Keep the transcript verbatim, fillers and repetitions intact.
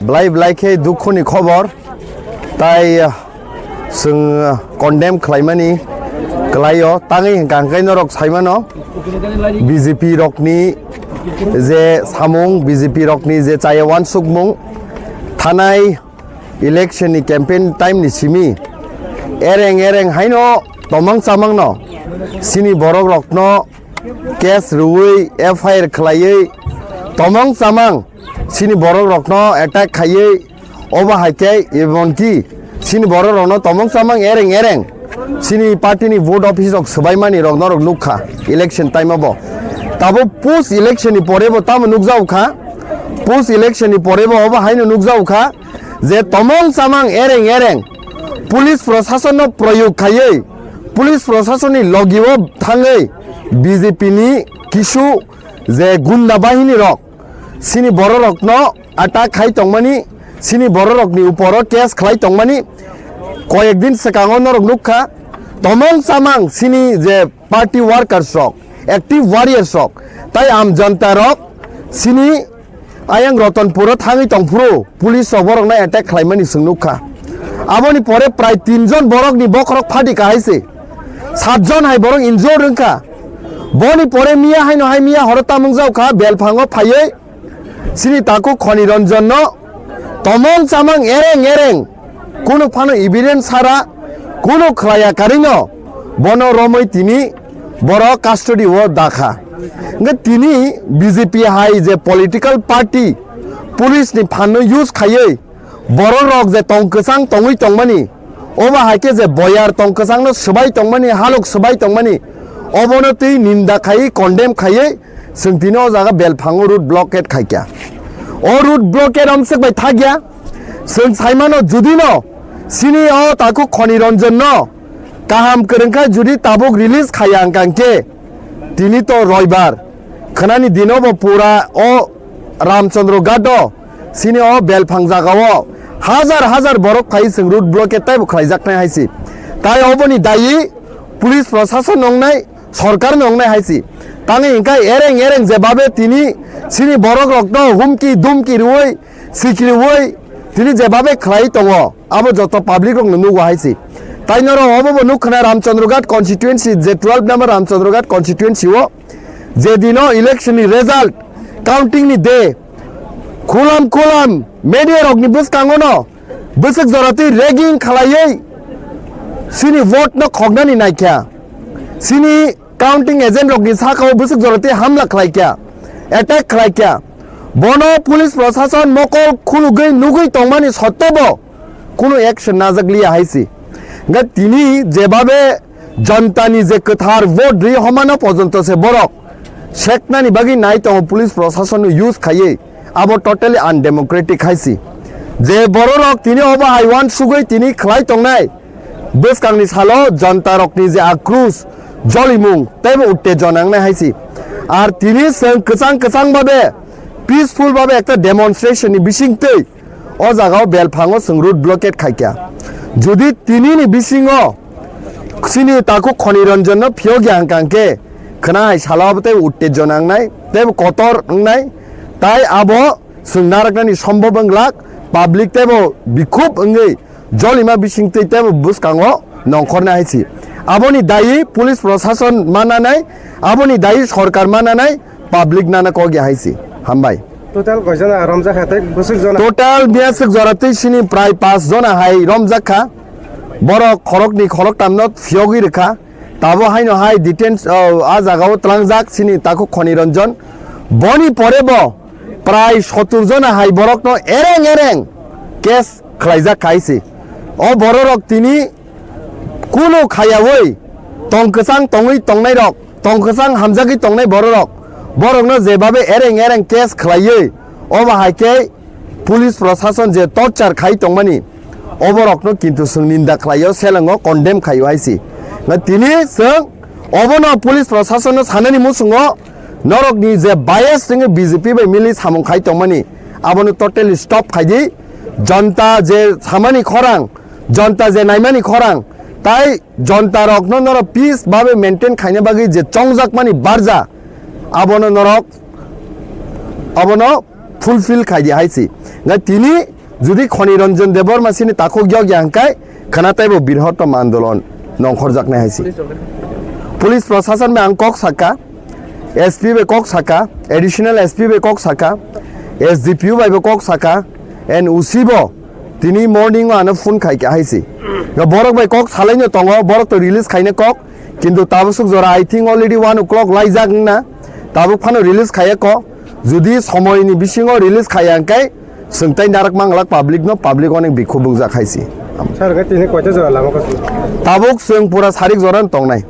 Belai belai khe dukhoni khobor, tai, ah, chwng, ah, condemn khlaimani kwlaio. Tangwi hwnkha hwnkhe norok saimano B J P rokni je samung, B J P rokni je chaya uansukmung, thanai election ni campaign time ni simi ereng ereng haino tomang chamangno chini borok rokno case rwui F I R khlaiwi tomang chamang chini borok rokno attack khaiwi obo hai khe emonki chini borok rokno tomang chamang ereng ereng chini party ni vote office rok swbaimani rok norok nukha election time o bo. Tabo post election ni pore bo tamo nukjago kha, post election ni pore bo obo haino nukjago kha je tomang chamang ereng ereng police proshasonno proyog khaiwi police proshasonni logio thangwi B J P ni kisu je gunda bahini rok chini borok rokno attack khai tongmani, chini borok rokni uporo case khlai tongmani koyek din swkango norok nukha. Tomong chamang chini je party workers rok, active warriors rok, tai am janta rok chini ayang Ratanpuro thangwi tongphuru police rok borokno attack khlaimani chwng nukha. Aboni pore prai tin jon borokni bokhorok phati kahai se, sat jon hai borok injured wngkha. Boni pore miya haino hai miya horo tamung jaukha, belphango phaiwi chini takhuk Khoni Ranjan no tomong chamang ereng ereng kunu phano evidence sara, kunu khlaiya karino bono romwi tini borok custody o dakha. Hwnkhe tini B J P hai je political party police ni phanno use khaiwi borok rok je tong kwchang tongwi tongmani, obo hai khe je boyar tong kwchangno swbai tongmani, halok swbai tongmani, obono twi ninda khaiwi, condemn khaiwi, chwng tini o jaga belphango road blockade khaikha. O road blockade amswk bai thakya, chwng saimano judino chini o takhuk Khoni Ranjan no kaham kwrwngkha, judi tabuk release khaiya wngkha hwnkhe tini to roibar, khwnani dino bo pura o Ramchandra Ghat o chini o belphang jagao hajar hajar borok phai chwng road blockade taibo khlaijaknai hai se. Tai oboni dayi police proshasonno wngnai, sorkarno wngnai hai se. Tangwi hwnkhe ereng ereng jebabe tini chini borok rokno humki dumki rwui, sikriui tini jebabe khlai tongo, abo joto public rokno nugo hai se. Tai norok obo bo nukkhna Ramchandra Ghat constituency, je twelve number Ramchandra Ghat constituency o je dino election ni result counting ni day, khulam khulam media rokni bwskango no bwswk jora twi ragging khlaiwi chini vote no khoknani naikha, chini counting agent rokni sakao bwswk jora twi hamla khlaikha, attack khlaikha. Bono police proshashan mokol khulugwi nugwi tongmani sottobo kunu action najak liya hai se. Hwnkhe tini jebabe Janitani je kwthar vote ri homano pojonto se borok seknani bagwi nai tongo police proshashan no use khaiwi, abo totally undemocratic hai se. Je bororok tini obo hai uansugwi tini khlai tongnai, bwskangni salo jantarokni je akrus, jolimung teibo uttejona wngnai hai se. Ar tini chwng kwchang kwchang babe peaceful babe ekta demonstration ni bisingtwi o jagao belphango chwng road blockade khaikha. Jodi tinini bisingo chini takhuk Khoni Ranjan no phiyokya hwnkha hwnkhe khwna hai salo abo tei uttejona wngnai, teibo kotor wngnai, tai abo chwng naraknani sombhob wnglak, public teibo bikhub wngwi jolima bisingtwi teibo bwskango nongkhornai hai se. Aboni dayi police proshashan mananai, aboni dayi sorkar mananai, public nana kok ya hai se. Hambai. Total koi jona romjakha tei bwswk jona? Total miyaswk jora twi sini prai pas jona hai romjakha. Borok khorokni khoroktamno phiyogwi rwkha. Tabo haino hai detains, o, a jagao tlangjak sini takhuk Khoni Ranjan. Boni pore bo prai sottur jona hai borokno ereng ereng case khlaijak hai se. O bororok tini kunu khayawi tong kwchang tongwi tongnairok, tong kwchang hamjagwi tongnai bororok, borokno jebabe ereng ereng case khlaiwi, obo hai khe police proshashan je torture khai tongmani, oborokno kintu chwng ninda khlaio, selengo condemn khaio hai se. Nga tini chwng obono police proshashanno sanani muchungo norokni je bias wngwi B J P bai mili samung khai tongmani, abono totally stop khai di. Janta je samani khorang, janta je naimani khorang, tai janta rokno norok peace babe maintain khaina bagwi je chongjakmani barja, abono norok abono fulfill khai di hai se. Nga tini Jodi Khoni Ranjan Debbarma sini takhuk yokya hwnkhe khana teibo birhotom andolon nongkhorjaknai hai se. Police prosason bai ang kok saka, S P bai kok saka, additional S P bai kok saka, S D P O bai bo kok saka, and O C bo tini morning o ano phone khai kha hai se. Borok bai kok salaino tongo, borok to release khaina kok, kintu tabuk suk jora I think already one o'clock laijak wngna, tabuk phano release khaiya kok. Jodi somoini bisingo release khaiya hwnkhe, chwng tai narak manglak public no, public onek bikhuk bungjak hai se. Sir, hwnkhe tini koita jora lama kasu? Tabuk chwng pura sarik jora no tongnai.